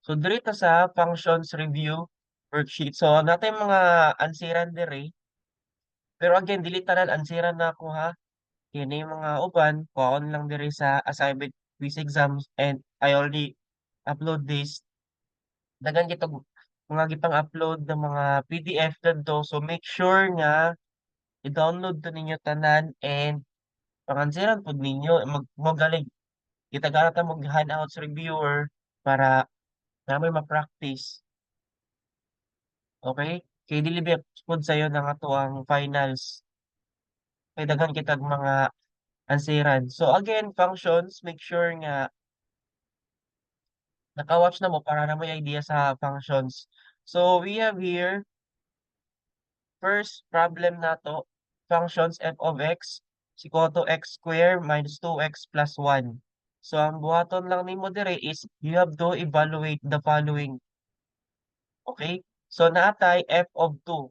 So diri ta sa functions review worksheet. So naa tay mga ansiran diri. Pero again, dili tanan ansiran nako ha. Kini mga uban, kuhaon lang diri sa assignment, quiz, exams, and I already upload this. Daghan kitog mga gipang-upload ng mga PDF didto. So make sure nga i-download to ninyo tanan and pangansiran pud ninyo mag mo galing gitagana ta mo handouts reviewer para namoy ma-practice. Okay? Kay dili ba pud sayo na nga ang finals. Kay daghan kitag mga ansiran. So again, functions, make sure nga naka-watch na mo para na mo idea sa functions. So we have here first problem nato, functions f of x is equal to x square minus 2x plus 1. So ang buhaton lang nimo dire is you have to evaluate the following. Okay? So naa tay f of 2.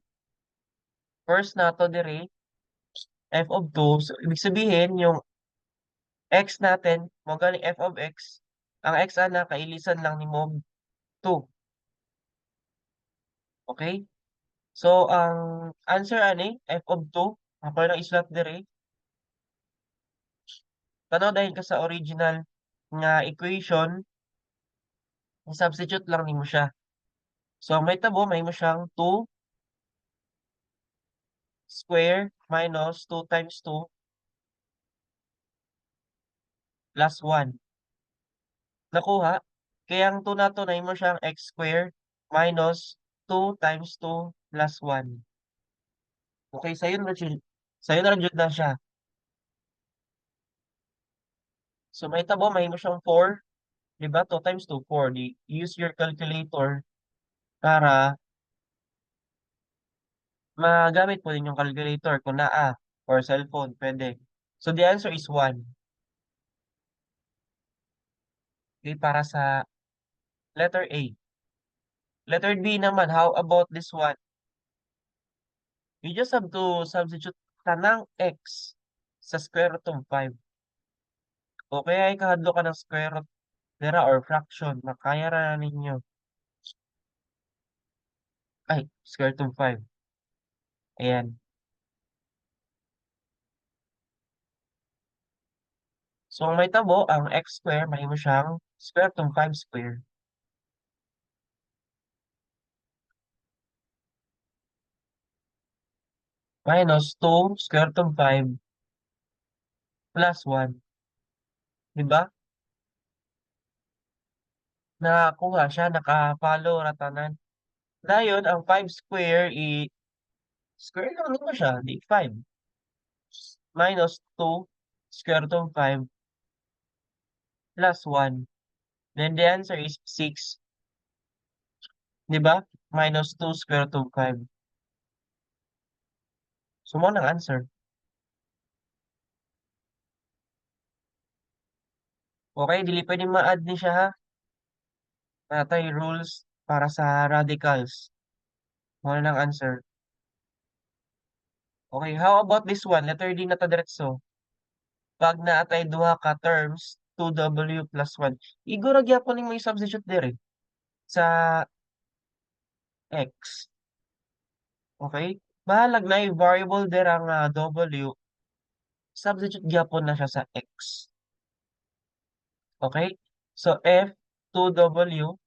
First nato dire, f of 2. So ibig sabihin yung x natin, mo galing f of x, ang x ana kailisan lang nimo 2. Okay? So ang answer ani f of 2, ako lang isulat dire. Tanaw dayon ka sa original nga equation, i-substitute lang nimo siya. So ang mahitabo, mahimo siyang 2 square minus 2 times 2 plus 1. Nakuha? Kaya ang 2 nato, nahimo siyang x square minus 2 times 2 plus 1. Okay, sayon ra jud na siya. So mahitabo, mahimo siyang 4, di ba? 2 times 2, 4. Di, use your calculator para magamit mo din yung calculator kung naa or cellphone, pwede. So the answer is 1. Okay, para sa letter A. Letter B naman, how about this one? You just have to substitute tanang x sa square root of 5. O kaya ikahadlo ka ng square root dira or fraction, makaya ra na ninyo. Ay, square root of 5. Ayan. So, ang mahitabo, ang x square, mahimo siyang square root of 5 square minus 2 square root of 5 plus 1. Diba? Nakakuha siya, naka-follow ra tanan. Dayon, ang 5 square, i square lang nimo siya, di 5 minus 2 square root of 5 plus 1. Then the answer is 6. Diba? Minus 2 square root of 5. So, mao nang answer. Okay, dili pwede ma-add ni siya ha. Naa tay rules para sa radicals. Mao na nang answer. Okay, how about this one? Letter D na ta diretso. Pag naa tay duha ka terms, 2w plus 1. Igo ra gyapon nimo i-substitute diri sa x. Okay? Bahalag na variable dira nga w, substitute gyapon na siya sa x. Okay? So, f 2w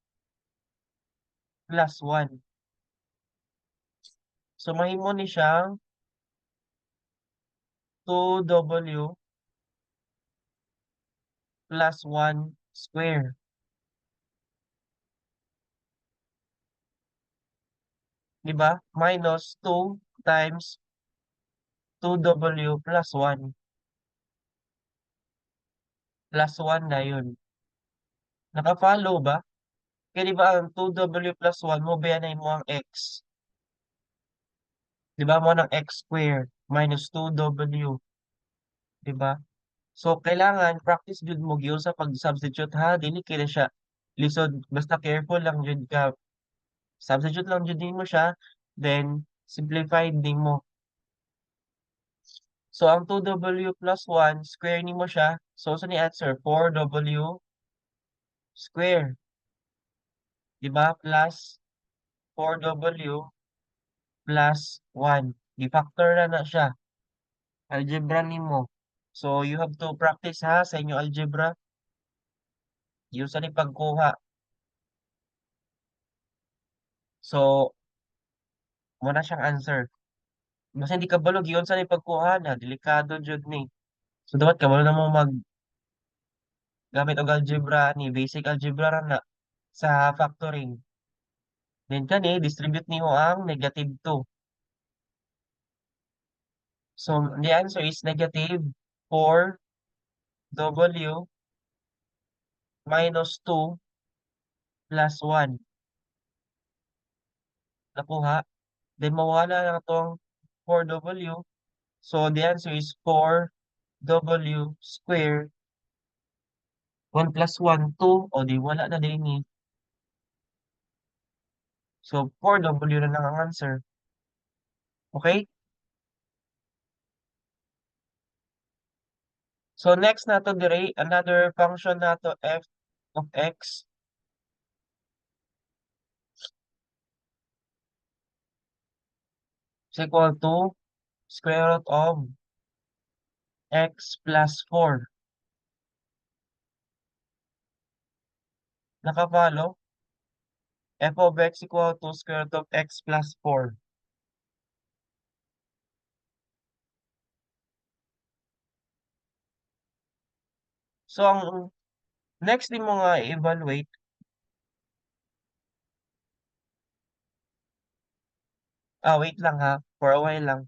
plus 1. So, mahimo ni siyang 2w plus 1 square. Di ba? Minus 2 times 2w plus 1. Plus 1 na yun. Naka-follow ba? Kaya di ba ang 2w plus 1 mo ba na mo ang x? Di ba mo ng x square minus 2w? Di ba? So, kailangan practice jud mo gyud sa pag-substitute ha. Dili kay na siya lisod. Basta careful lang jud ka. Substitute lang jud nimo siya, then simplify nimo. So, ang 2w plus 1, square nimo siya. So, sa ni answer? 4w square. Di ba? Plus 4w plus 1. Gi-factor na na siya. Algebra nimo. So, you have to practice ha sa inyo algebra. Use ni pagkuha. So, mao na siyang answer. Basta hindi kabalo giunsa ni pagkuha na, delikado jud ni. So, dapat kabalo na mo mag gamit og algebra ni, basic algebra ra na sa factoring. Then kani distribute nimo ang negative 2. So, the answer is negative 4w minus 2 plus 1. Nakuha? Then mawala na tong 4w. So, the answer is 4w square 1 plus 1, 2. O di wala na din ni. So, 4w na lang ang answer. Okay? So, next nato dire, another function nato, f of x is equal to square root of x plus 4. Naka-follow? F of x equal to square root of x plus 4. So, ang next nimo nga i-evaluate, ah, wait lang ha, for a while lang.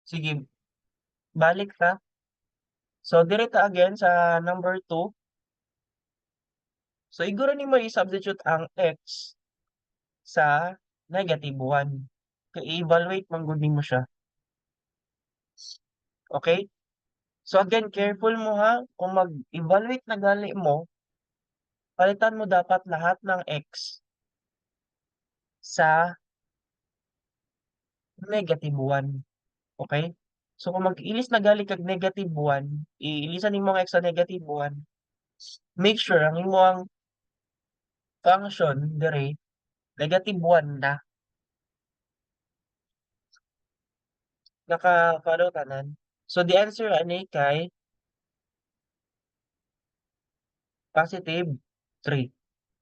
Sige, balik ta. So, dire ta again sa number 2. So, iguro nimo i-substitute ang x sa negative 1. Kay i-evaluate man gud nimo siya. Okay? So, again, careful mo ha. Kung mag-evaluate na gali mo, palitan mo dapat lahat ng x sa negative 1. Okay? So, kung mag-ilis na gali kag negative 1, iilisan nimo ang x sa negative 1, make sure ang imong function dire negative 1 na. Naka-follow tanan? So, the answer ani kay positive 3.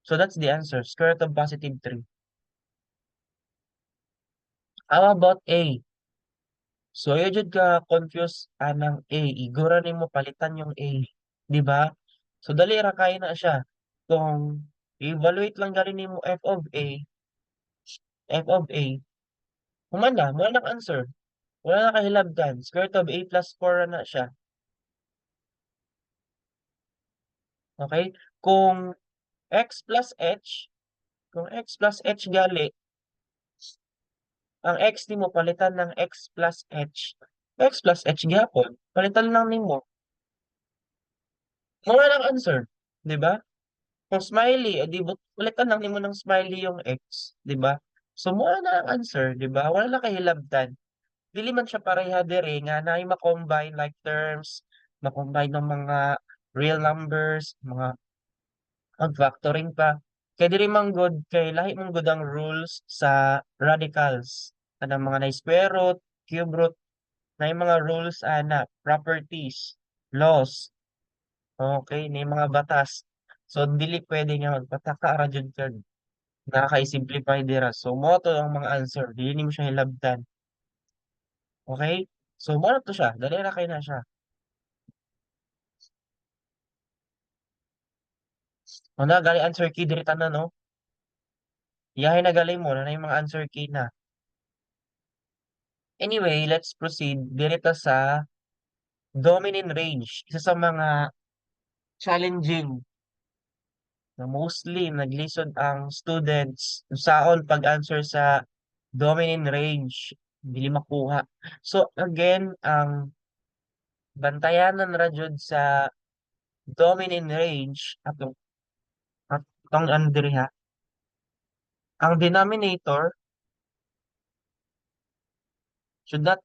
So, that's the answer. Square root of positive 3. How about A? So, ayaw jud ka confuse anang A. Igura nimo palitan yung A. Di ba? So, dali ra kaayo na siya. Kung i-evaluate lang gali nimo f of A, f of A, human na, wala nang answer. Wala na kahilabtan. Square root of A plus 4 na siya. Okay? Kung x plus h, kung x plus h gali, ang x nimo palitan ng x plus h, x plus h gyapon, palitan lang nimo. Mao lang answer, 'di ba? Kung smiley, eh, di ulitan lang nimo ng smiley yung x, 'di ba? So mao na ang answer, 'di ba? Wala na kay hilabtan. Dili man siya pareha diri nga naay ma-combine like terms, ma-combine ng mga real numbers, mga mag-factoring pa. Kay diri man gud kay lahi man gud ang rules sa radicals. Kanang mga na square root, cube root, naay mga rules ana, properties, laws. Okay, naay mga batas. So dili pwede nga magpataka ra jud ka naa kay simplify dira. So mao to ang mga answer, dili nimo siya hilabtan. Okay? So mao na to siya, dali ra kay na siya. Mao na gali answer key diri tanan, no? Iyahe na gali mo, naa nay mga answer key na. Anyway, let's proceed diri ta sa domain and range. Isa sa mga challenging na mostly naglisod ang students unsaon pag-answer sa domain and range, dili makuha. So again, ang bantayanan ra jud sa domain and range atong ano diri ha, ang denominator should not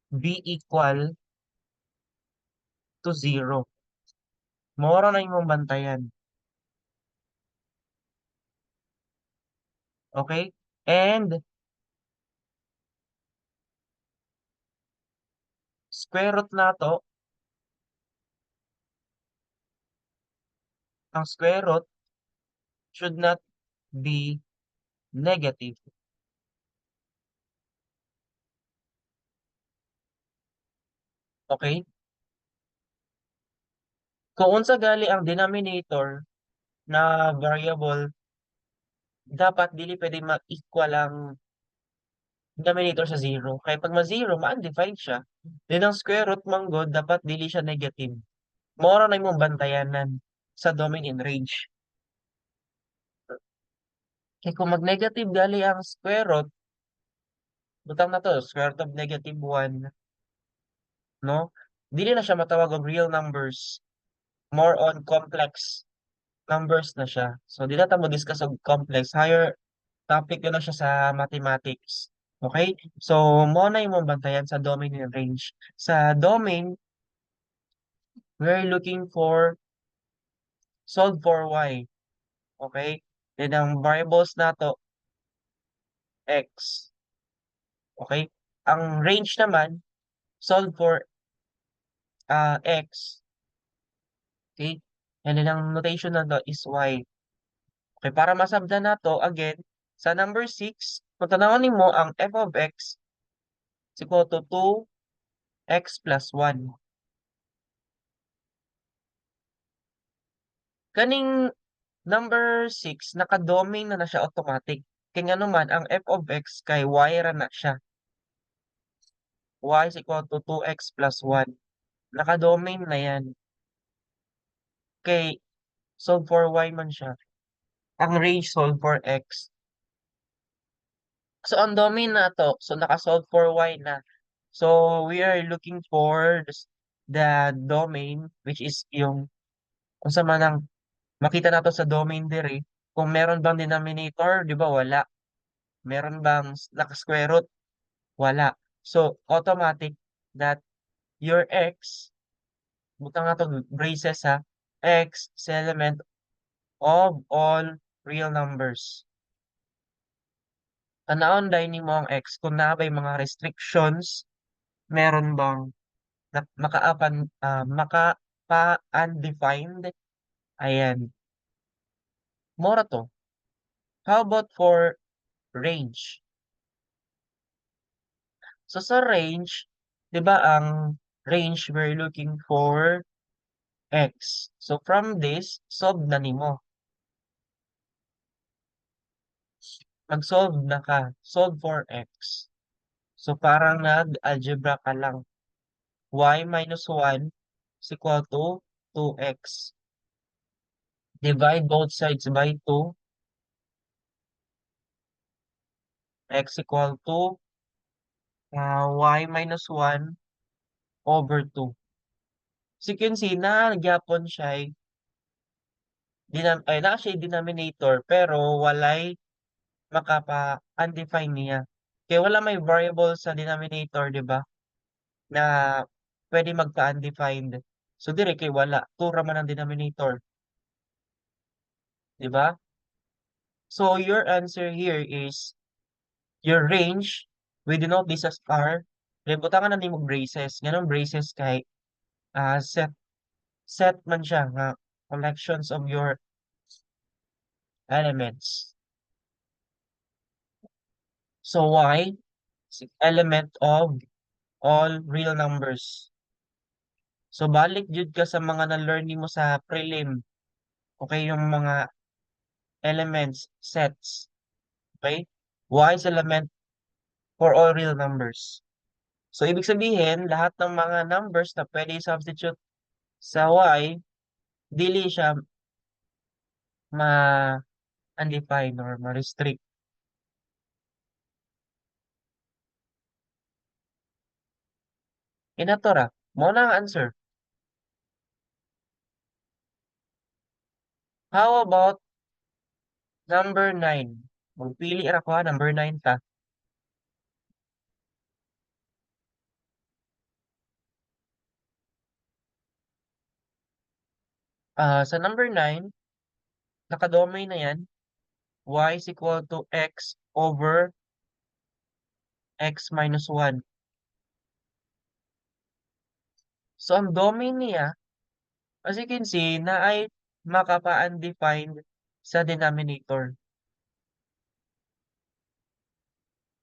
be equal to 0. Mao ra na imong bantayan. Okay? And square root nato, ang square root should not be negative. Okay? Kung unsa gali ang denominator na variable, dapat dili pwede ma-equal ang denominator sa 0. Kaya pag ma-0, ma-undefined siya. Then ang square root man gud, dapat dili siya negative. Mao ra na imong bantayanan sa domain and range. Kaya kung mag-negative gali ang square root, butang na to, square root of negative 1, no? Dili na siya matawag og real numbers. More on complex numbers na siya. So, di na ta mo discuss og complex. Higher topic na siya sa mathematics. Okay? So, mo na imong bantayan sa domain and range. Sa domain, we're looking for solve for y. Okay? Then, ang variables nato, x. Okay? Ang range naman, solve for x. Okay? And then, ang notation na to is y. Okay, para masabdan nato, again, sa number 6, kung tanawon nimo ang f of x is equal to 2x plus 1. Kaning number 6, naka-domain na na siya automatic. Kay ngano man, ang f of x kay y ra na siya. Y is equal to 2x plus 1. Naka-domain na yan. Kay solve for y man siya. Ang range, solve for x. So, ang domain na to, so naka-solve for y na. So, we are looking for the domain, which is yung, kung sa man ang makita nato sa domain diri, kung meron bang denominator, di ba wala? Meron bang naka-square root? Wala. So, automatic that your x, butang nato braces ha, x is element of all real numbers. Tanawon dahil nimo ang x kung naa bay mga restrictions, meron bang maka-pa-undefined? Ayan. Mora to. How about for range? So sa range, di ba ang range we're looking for x. So from this, solve na nimo. Mag-solve na ka. Solve for x. So parang nag-algebra ka lang. Y minus 1 is equal to 2x. Divide both sides by 2. X equal to y minus 1 over 2. So you can see na gyapon siya ay naa siya denominator pero walay makapa-undefine niya. Kay wala may variable sa denominator, di ba? Na pwede magpa-undefined. So dire kay wala, 2 ra man ang denominator. Di ba? So your answer here is your range, we denote this as R. Then butangan na nimo braces. Nganong braces? Kay set man siya nga collections of your elements. So y is element of all real numbers. So balik jud ka sa mga na-learn nimo sa prelim. Okay, yung mga elements, sets. Okay? Y is element for all real numbers. So ibig sabihin, lahat ng mga numbers na pwede i-substitute sa y, dili siya ma-undefine or ma-restrict. Inato ra, mao na ang answer. How about number 9? Magpili ra ko ha, number 9 ta. Sa number 9, naka-domain na yan. Y is equal to x over x minus 1. So, ang domain niya, as you can see, na ay makapa-undefined sa denominator.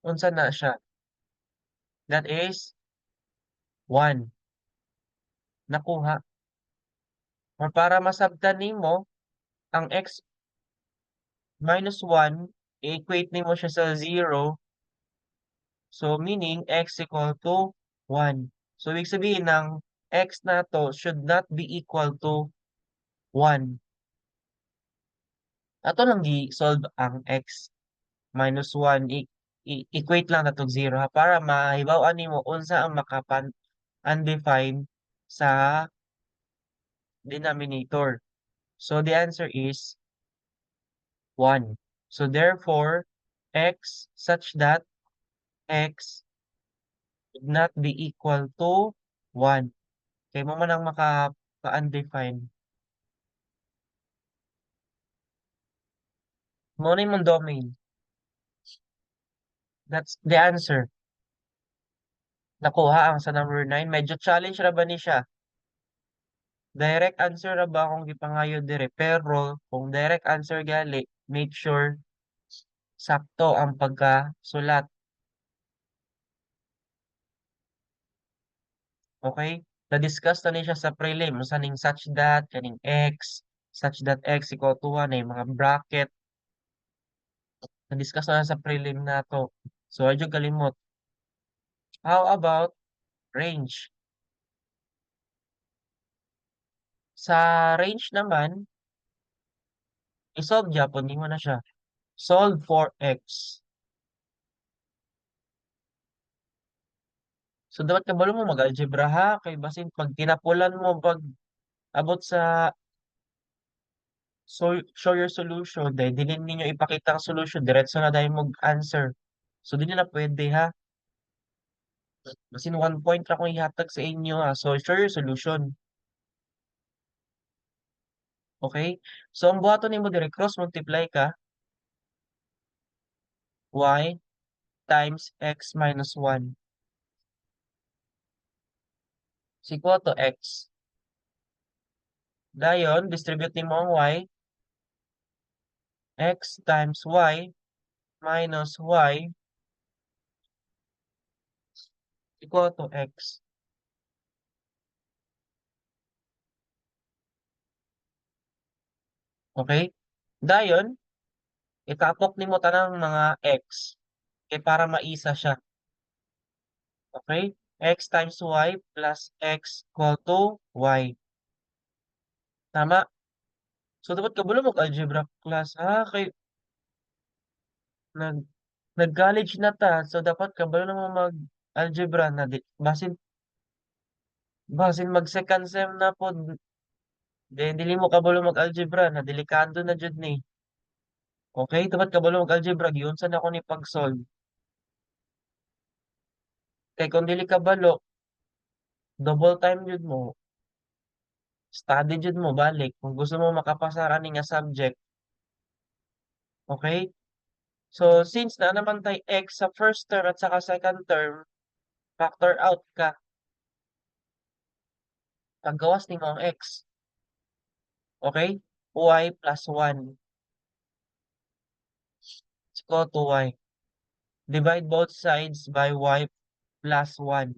Unsa na siya? That is 1. Nakuha. Or para masabtan nimo ang x minus 1, i-equate nimo siya sa 0. So, meaning x equal to 1. So, ibig sabihin ng x nato should not be equal to 1. Ato lang gi-solve ang x minus 1, i-equate lang nato 0 ha, para mahibaw-an nimo unsa ang makapan-undefined sa denominator. So, the answer is 1. So, therefore, x such that x should not be equal to 1. Kay mo man ang maka-undefined. Mo na imong domain. That's the answer. Nakuha ang sa number 9. Medyo challenge ra ba ni siya? Direct answer ra ba akong gipangayo dire? Pero kung direct answer gali, make sure sakto ang pagkasulat. Okay? Na-discuss na ni siya sa prelim. Unsa ning such that, kaning x, such that x equal to 1, ay mga bracket. Na-discuss na sa prelim nato. So, adyo kalimot. How about range? Sa range naman, i-solve gyapon nimo na siya. Solve for x. So, dapat kabalo mo mag-algebra ha, kay basin pag tinapulan mo pag abot sa so, show your solution, dahil dili ninyo ipakita ang solution, diretso na dahil mag-answer. So, dili na pwede ha. Basin 1 point ra kung ihatag sa inyo ha. So, show your solution. Okay? So, ang buhaton nimo dire, cross multiply ka y times x minus 1 is equal to x. Dayon, distribute nimo ang y, x times y minus y equal to x. Okay? Dayon, itapok nimo tanang mga x kay para maisa siya. Okay? X times y plus x equal to y. Tama? So, dapat kabalo mag-algebra class ha, kay nag-college na ta, so dapat kabalo na mo mag-algebra na di, basin Basin mag second sem na pod, then dili mo kabalo mag-algebra na, delikado na jud ni. Okay, dapat kabalo mag-algebra, giunsa na ko ni pag-solve. Kay kung dili kabalo, double time jud mo. Study jud mo balik kung gusto mo makapasar ani nga subject. Okay? So, since naa naman tay x sa first term at saka second term, factor out ka. Paggawas nimo ang x. Okay? Y plus 1 is equal to y. Divide both sides by y plus 1.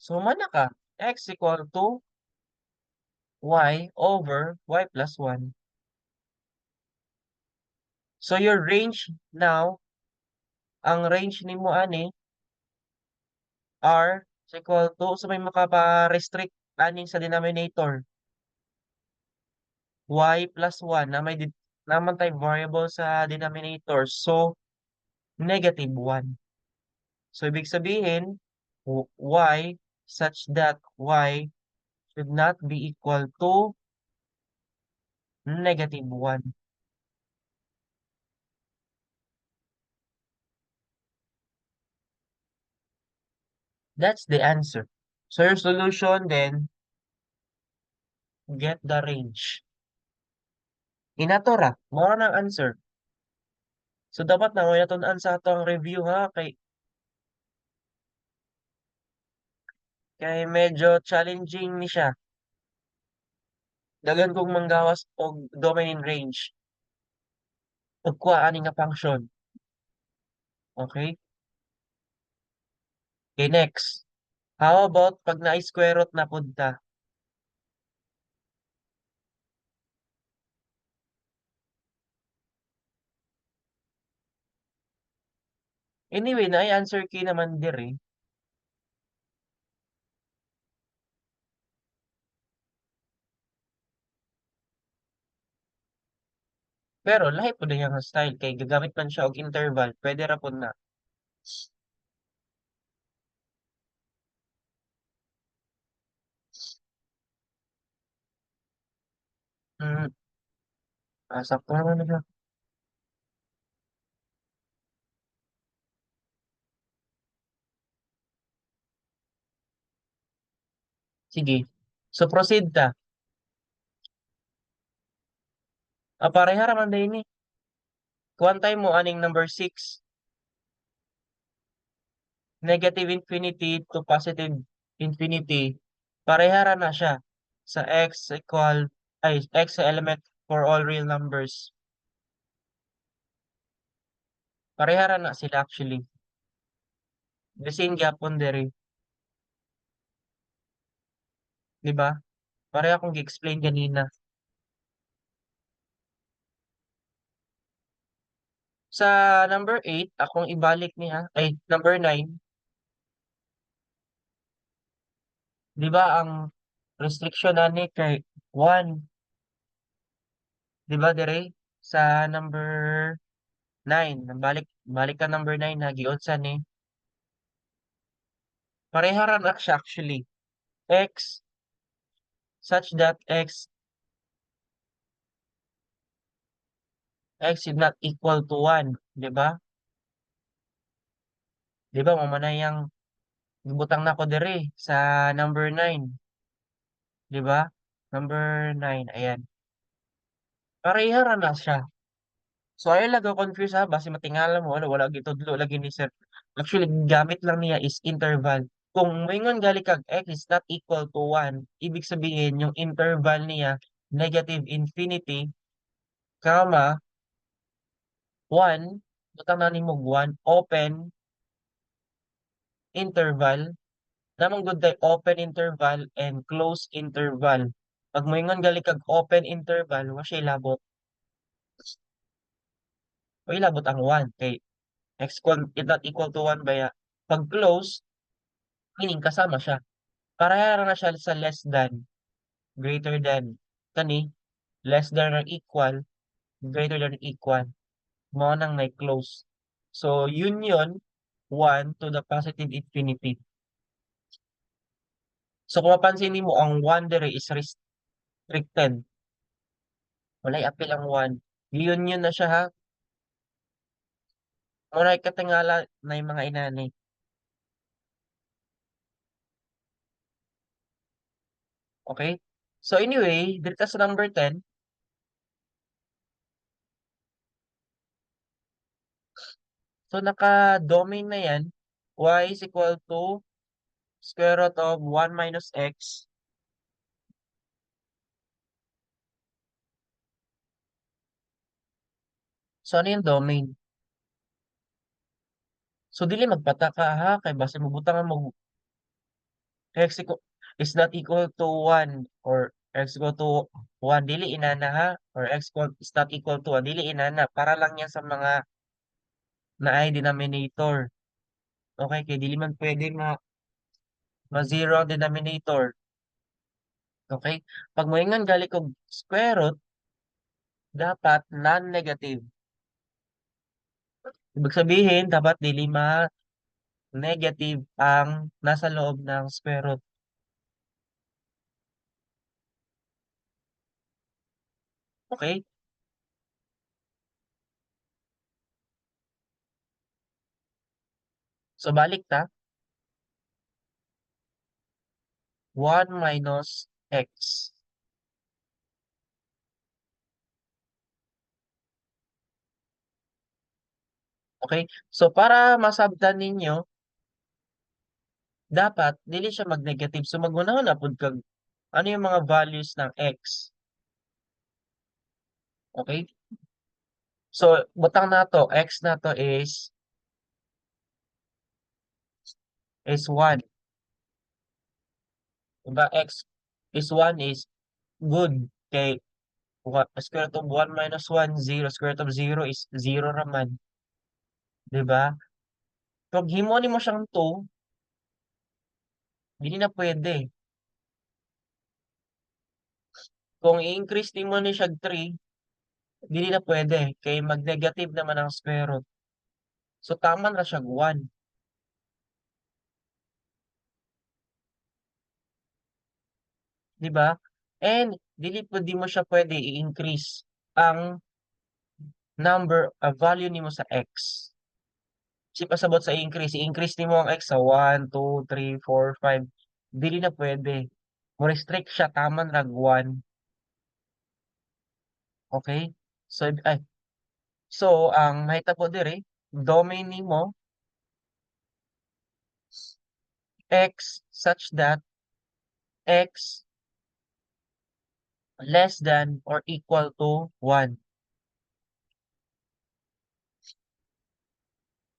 So, mana ka. X equal to y over y plus 1. So, your range now, ang range nimo ani, r is equal to, so may makapa-restrict ani sa denominator. Y plus 1 na may naman tay variable sa denominator. So, negative 1. So, ibig sabihin, y such that y should not be equal to negative 1. That's the answer. So your solution then, get the range. Inato ra, mao ra nang answer. So dapat na mo natun-an sa atong review ha, kay medyo challenging ni siya. Daghan kong manggawas og domain and range. Pagkuha ani nga function. Okay? Okay, next. How about pag na-square root na pud ta? Anyway, naay answer key naman diri. Pero lahi pud niya nga style kay gagamit man siya og interval, pwede ra pud na. Ah, sakto naman na siya. Sige. So proceed ta. Ah, pareha ra man diay ni. Kuwantay mo aning number 6. Negative infinity to positive infinity. Pareha ra na siya sa x equal ay x element for all real numbers. Pareha ra na sila actually. The same gyapon diri. Di ba? Pareha akong gi-explain ganina. Sa number 8, akong ibalik niya, ay number 9. Di ba ang restriction ani kay 1? Di ba dire sa number 9, balik balik ka number 9 na giunsa ni. Pareha ra na siya actually. X such that x is not equal to 1, di ba? Di ba mo man na yang gibutang nako diri sa number 9. Di ba? Number 9, ayan. Pareha ra na siya. So ayaw lang confuse ha, basi matingala mo, wala, wala gitudlo lagi ni sir. Actually, gamit lang niya is interval. Kung moingon gali kag x is not equal to 1, ibig sabihin yung interval niya negative infinity, comma 1, butang na nimo 1, open interval, namang gud tay open interval and close interval. Pag moingon gali kag open interval, wa siya ilabot. O ilabot ang 1 kay x equal, is not equal to 1 baya. Pag close, meaning kasama siya. Pareha ra na siya sa less than, greater than. Kani, less than or equal, greater than or equal. Mao nang may close. So, union 1 to the positive infinity. So, kung mapansin nimo, ang 1 dire is restricted. Walay apil ang 1. Union na siya ha. Mao na katingala na yung mga inani. Okay? So anyway, dito sa number 10. So naka-domain na yan. Y is equal to square root of 1 minus x. So ano yung domain? So dili magpataka ha, kay base mobutang mo x is not equal to 1 or x equal to 1, dili inana ha, or x equal, is not equal to 1, dili inana, para lang yan sa mga naay denominator. Okay, kay dili man pwede ma-zero ang denominator. Okay? Pag moingon gali kog square root, dapat non-negative. Ibig sabihin, dapat dili ma-negative ang nasa loob ng square root. Okay? So, balik ta. 1 minus x. Okay? So, para masabtan ninyo, dapat dili siya mag-negative. So, magunahon na pud kag ano yung mga values ng x. Okay? So, butang nato, x nato is 1. Diba? X is 1 is good. Kay square root of 1 minus 1, 0. Square root of 0 is 0 raman. Diba? Pag himo nimo siyang 2, dili na pwede. Kung i-increase nimo ni siya 3, dili na pwede. Kay mag-negative naman ang square root. So, tama na siya 1. Diba? And, dili po di mo siya pwede i-increase ang number, value nimo sa x. Kasi pasabot sa i-increase, i-increase nimo ang x sa 1, 2, 3, 4, 5. Dili na pwede. Mo-restrict siya, tama rag 1. Okay? So, ay. So, ang mahitabo diri, domain nimo x such that x less than or equal to 1.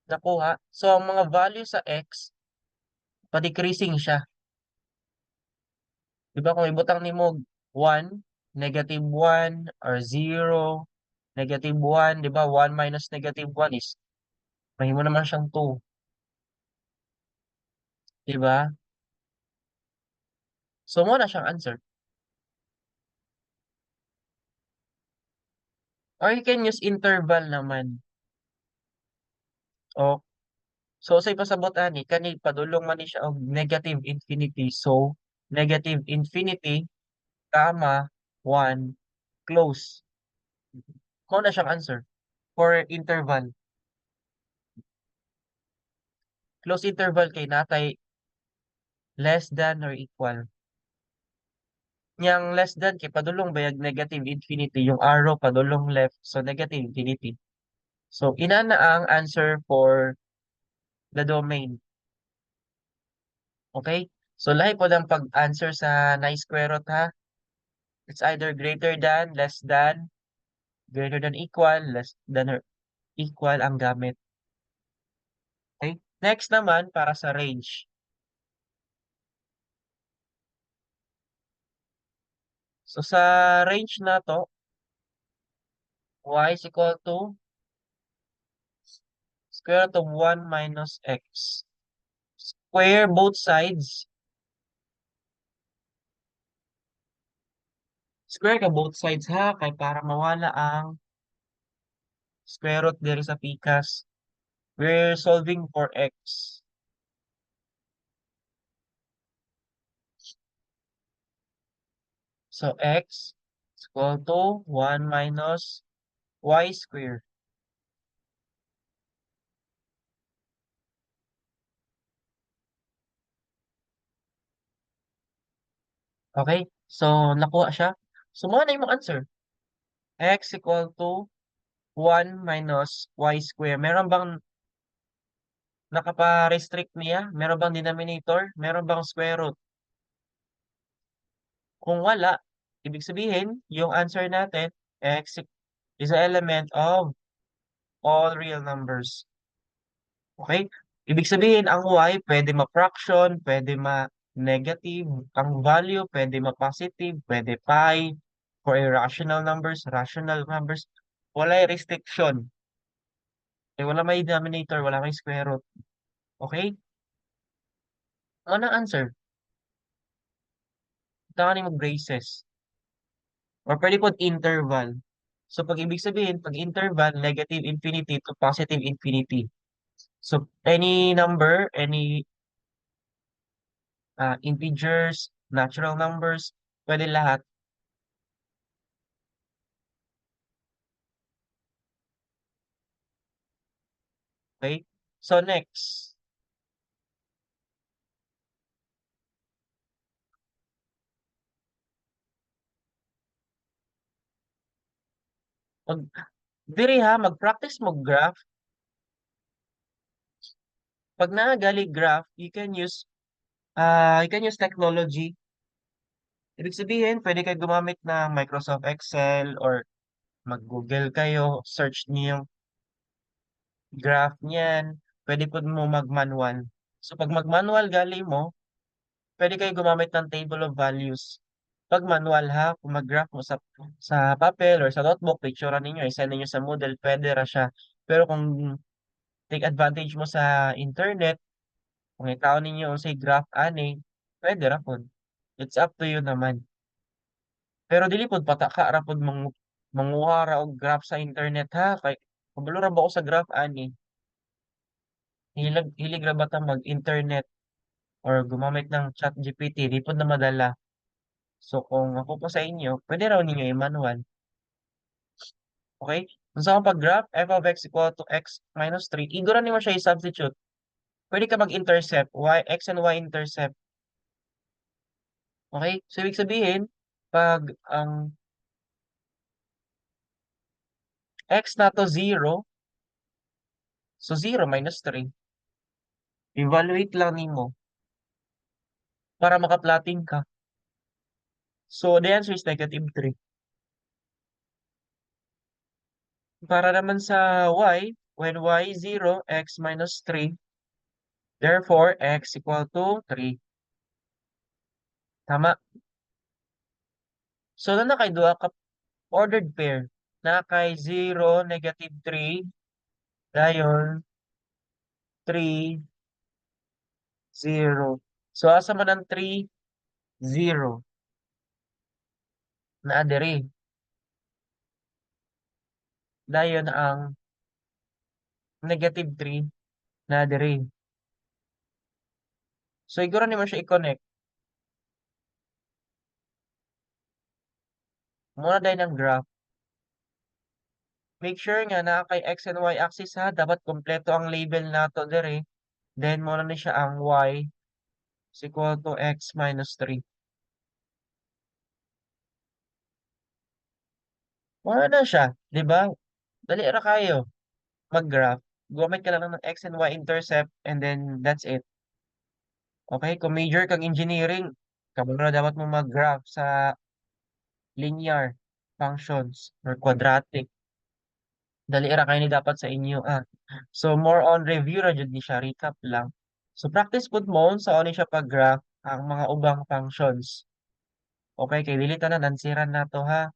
Nakuha. So, ang mga value sa x, pa-decreasing siya. Diba kung ibutang nimo 1, negative 1, or 0, negative 1, diba? 1 minus negative 1 is, mahimo naman siyang 2. Diba? So, mo na siyang answer. Or you can use interval naman. O, so sa ipasabot ani, kani padulong man ni siya og negative infinity. So, negative infinity, comma, 1, close. Mao na siyang answer for interval. Close interval kay natay less than or equal. Yang less than kay padulong bayag negative infinity, yung arrow padulong left, so negative infinity. So, inana ang answer for the domain. Okay? So, lahi po lang pag-answer sa na square root ha. It's either greater than, less than, greater than equal, less than or equal ang gamit. Okay? Next naman, para sa range. So, sa range na to, y is equal to square root of 1 minus x. Square both sides. Square ka both sides ha, kay para mawala ang square root diri sa pikas. We're solving for x. So x is equal to 1 minus y square. Okay? So, nakuha siya. So, mao na imong answer. X equal to 1 minus y square. Meron bang nakapa-restrict niya? Meron bang denominator? Meron bang square root? Kung wala, ibig sabihin, yung answer natin, x is an element of all real numbers. Okay? Ibig sabihin, ang y pwede ma-fraction, pwede ma-negative, ang value pwede ma-positive, pwede pi, for irrational numbers, rational numbers, wala restriction. Eh, wala may denominator, wala may square root. Okay? Ano ang answer? Butang ni mo braces. Or pwede pod interval. So, pag ibig sabihin, pag interval, negative infinity to positive infinity. So, any number, any integers, natural numbers, pwede lahat. Okay? So, next. Pag, diri ha, mag-practice mo graph. Pag naa gali graph, you can use technology. Ibig sabihin, pwede kayo gumamit ng Microsoft Excel or mag-Google kayo, search niyo yung graph niyan. Pwede pod mo mag-manual. So, pag mag-manual gali mo, pwede kayo gumamit ng table of values. Pag manual ha, kung mag-graph mo sa papel or sa notebook, picturean ninyo, i-send ninyo sa Moodle, pwede ra siya. Pero kung take advantage mo sa internet, kung itaon ninyo unsay graph ani, pwede ra pod. It's up to you naman. Pero dili pod pataka ra pod manguha ra og graph sa internet ha, kay kabalo ra ba ko sa graph ani. Hilig ra ba ta mag-internet or gumamit ng ChatGPT, di pod na madala. So kung ako pa sa inyo, pwede raw ninyo i-manual. Okay? Unsa akong pag-graph, f of x equal to x minus 3, igo ra nimo siya i-substitute. Pwede ka mag-intercept, y, x and y intercept. Okay? So ibig sabihin, pag ang x nato 0, so 0 minus 3. Evaluate lang nimo para maka-plotting ka. So the answer is negative 3. Para naman sa y, when y is 0, x minus 3, therefore x equal to 3. Tama? So naa na kay duha ka ordered pair. Naa kay 0, negative 3, dayon 3, 0. So asa man ang 3, 0? Naa diri. Dayon ang negative 3 naa diri. So igo ra nimo siya i-connect. Mao na dayon ang graph. Make sure nga naa kay x and y axis ha, dapat kompleto ang label nato diri. Then mao na ni siya ang y is equal to x minus 3. Mao na siya, di ba? Dali ra kaayo mag-graph. Gumamit ka lang ng x and y intercept and then that's it. Okay, kung major kag engineering, kabalo na dapat mo mag-graph sa linear functions or quadratic. Dali ra kaayo ni dapat sa inyo ah. So more on review ra jud ni siya, recap lang. So practice pud mo unsaon ni siya pag-graph ang mga ubang functions. Okay, kay dili tanan answeran nato ha.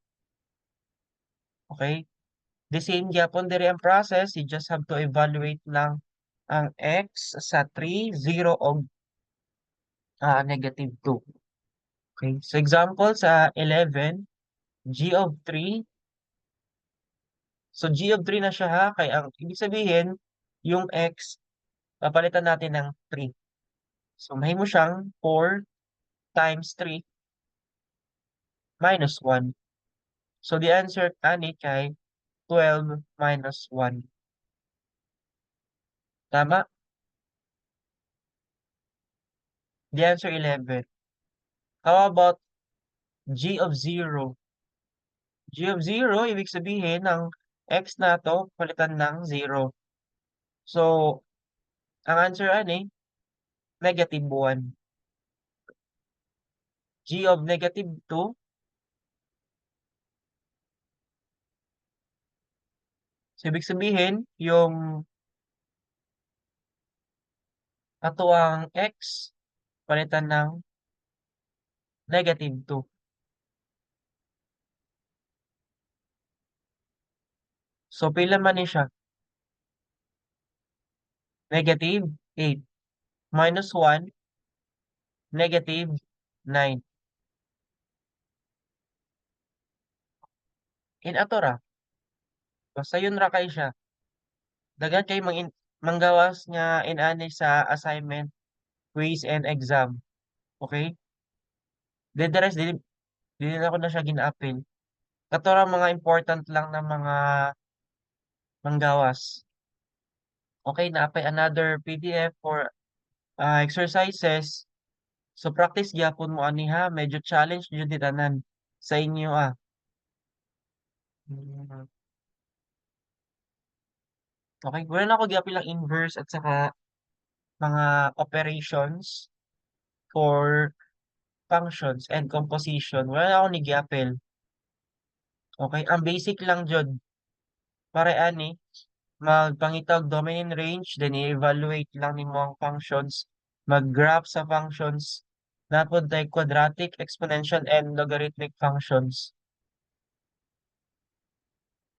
Okay? The same gyapon diri ang process, you just have to evaluate lang ang x sa 3, 0 og negative 2. Okay, so example sa 11, g of 3. So g of 3 na siya ha, kay ang ibig sabihin, Yung x, papalitan natin ng 3. So, mahimo siyang 4 times 3 minus 1. So, the answer ani kay 12 minus 1. Tama? The answer 11. How about g of 0? G of 0, ibig sabihin, ang x nato palitan ng 0. So, ang answer ani, negative 1. G of negative 2, so ibig sabihin, yung ato ang x palitan ng negative 2. So, pila man ni siya? Negative 8 minus 1, negative 9. In ato ra. Basta yun ra kay siya. Daghan kay manggawas nga inani sa assignment, quiz, and exam. Okay? Then the rest, dili na ko na siya gina-apil. Kato ra mga important lang na mga manggawas. Okay, naa pay another PDF for exercises. So practice gyapon mo ani ha, medyo challenge jud ni tanan sa inyo ah. Okay, wala na ako giapil ang inverse at saka mga operations for functions and composition. Wala na ako ni giapil. Okay, ang basic lang jud. Para ani magpangita og domain and range, then i-evaluate lang nimo ang functions, mag-graph sa functions, naa pod tay quadratic, exponential, and logarithmic functions.